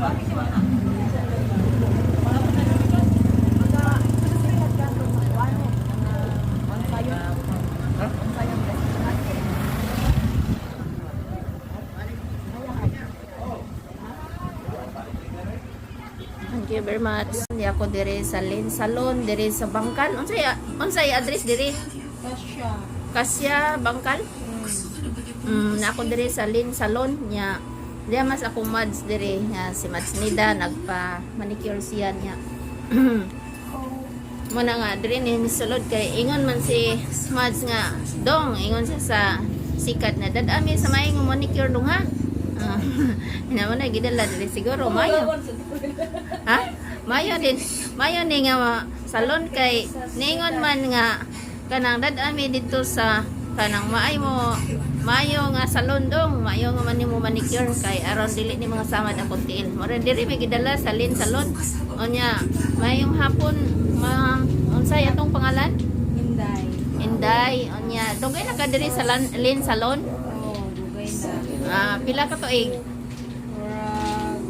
Thank you very much. Di ako dire sa Lane Salon, dire sa Bangkal. Unsay address dire? Kasya. Kasya Bangkal? Na ako dire sa Lane Salon nya. Diya mas ako Mads dire nga si Mads Nida nagpa manicure siya niya. Muna nga dire ni sulod kay ingon man si Mads nga dong ingon siya sa sikat na dadami sa maayong manicure dong ha. Ah, ina mo na gidala dire siguro mayo. Ha? Mayo din. Mayo ni nga salon kay ningon man nga kanang dadami dito sa kanang maay mo maayo nga salon dong, maayo nga man nimo manicure kay aron dili ni mga samad akong tiil. Mura diri may gidala sa Lin Salon. Unya, mayong hapon, ma'am, unsay atong pangalan? Inday. Inday. Unya, dugay na ka diri sa Lin Salon? Oo, dugay na. Ah, pila ka tuig? Murag,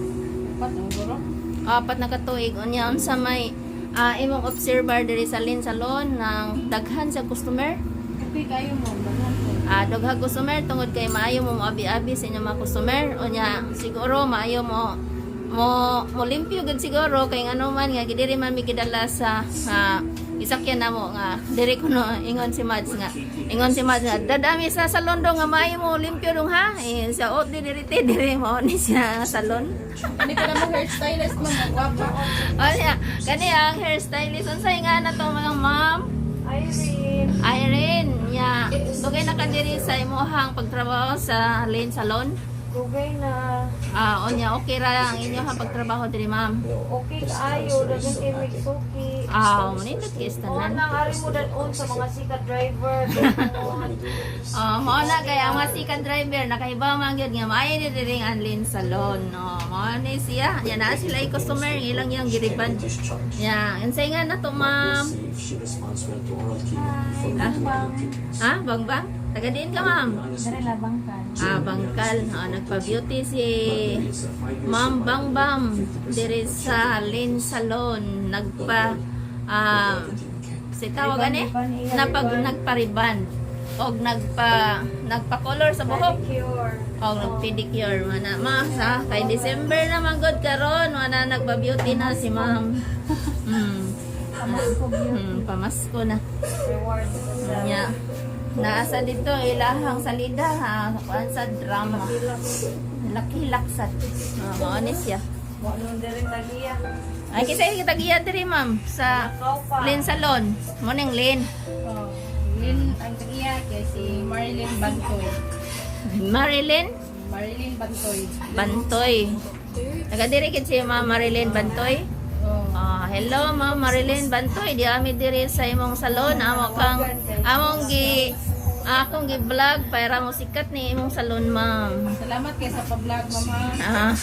upat ang guro. 4 na katuig. Unya, unsa may imong observer diri sa Lin Salon ng daghan sa customer? Okay kayo mo, daghan ko. Ah, daghang customer tungod kay maayo mo moabi-abi sa inyong mga customer. Unya, siguro maayo mo mo mo limpyo gud siguro kay ngano man nga gidiri man mi gidala sa isakyan namo nga diri kuno ingon si Mads nga dadami sa salon do nga maayo mo limpyo dong ha eh, sa ot di diri te diri mo ni siya nga salon. Hindi ka na mo hairstylist mo, magwapa. Unya kani ang hairstylist, unsay nga na to mga ma'am? Irene. Irene nya, dugay na ka diri sa imong pagtrabaho sa Lane Salon? Dugay na. Ah, unya okay ra ang inyong pagtrabaho diri, ma'am? Okay kaayo, daghan kay Mitsuki. Ah, manindot kay Oo tanan. nang ari mo dan-on sa mga sikat driver. Oh, mao na kay ang mga sikat driver nakahibaw man gyud nga maayo ni diri ang Lane Salon. No, mao ni siya. Nya naa sila ay customer nga ilang yang giriban. Nya, unsay nga na to, ma'am? Ah, ha, bangbang? Taga diin ka, ma'am? Dari labang ka. Ah, Bangkal. Ah, nagpa-beauty si Ma'am Bangbam diri sa Lane Salon. Nagpa si tawag ani? Nagpariban og nagpa-color sa buhok. Pedicure. Og nag-pedicure mana ma'am sa kay December na man gud karon wala nagpa-beauty na si ma'am. Pamasko beauty. Pamasko na. Reward sa Nya. Naasa dito ilahang salida ha, kuan sa drama. Laki laksat. Ah, mao ni siya. Wa nun diri tagiya. Ay kinsa kita giya diri, ma'am, sa Nakaw pa. Lane Salon? Mo ning Lane. Oh, Lin, ang tagiya kay si Marilyn Bantoy. Marilyn Marilyn Bantoy. Bantoy. Taga diri gid si Ma'am Marilyn Bantoy. Oh. Ah, hello Ma'am Marilyn Bantoy, di ami diri sa imong salon. Amo kang among gi akong gi-vlog para mo sikat ni imong salon, ma'am. Salamat kay sa pa-vlog, mama. Ah,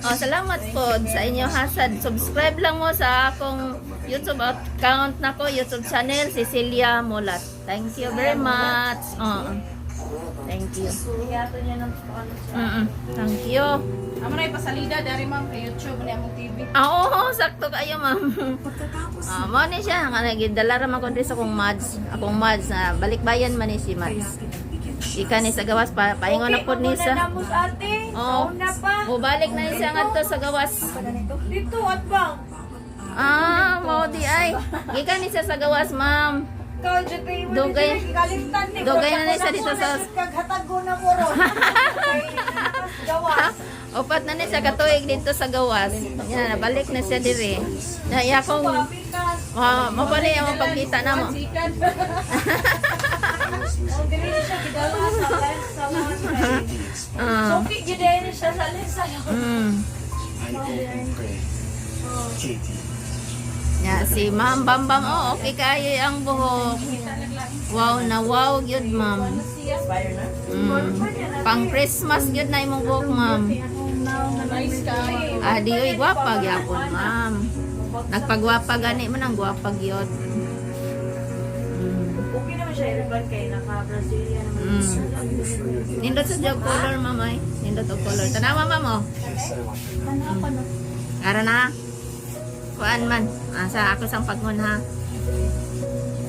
oh, salamat po sa inyo hasad. Subscribe lang mo sa akong YouTube account nako, YouTube channel Cecilia Mulat. Thank you very much. Oo. Thank you. Giyato niya ng ano siya. Thank you. Amo na ipasalida dari ma'am kay YouTube ni among TV. Ah, oo, sakto kayo, ma'am. Ah, mao ni siya nga nagidala ra man ko diri sa akong mads. Akong mads na balikbayan man ni si Mads. Ika ni sa gawas pa paingon na pod ni Okay, sa. mo na ate. Oo. Una pa. Mubalik na ni siya ngadto sa gawas. Dito at bang. Ah, mao di ay. Gikan ni siya sa gawas, ma'am. Ikaw jud kay mo Dugay. dito Dugay na ni siya dito sa Kaghatag ko na mo ron. Gawas. 4 na ni siya katuig dito sa gawas. Yan, nabalik na siya diri. Na iya kong Papikas. ma mapali ang pagkita na mo. Sikat. Oh, diri siya gidala sa lens salon. Ah. Suki gyud diri siya sa lens salon. Ya, si Ma'am Bambam, oh, okay kayo ang buhok. Wow na wow gyud, ma'am. Pang Christmas gyud na imong buhok, ma'am. Nice ka. Ah, di oy gwapa gyapon, ma'am. Nagpagwapa gani man ang gwapa gyud. Okay naman siya i-rebond kay naka-Brazilian naman. Nindot sa job color, mamay. Nindot og color. Tanawa, ma'am, oh. Ara na. Kuan man. Ah, sa ako sang pagngon ha.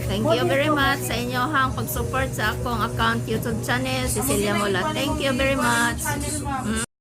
Thank you very much sa inyohang pag-support sa akong account YouTube channel, Cecilia Mola. Thank you very much. Channel, ma'am.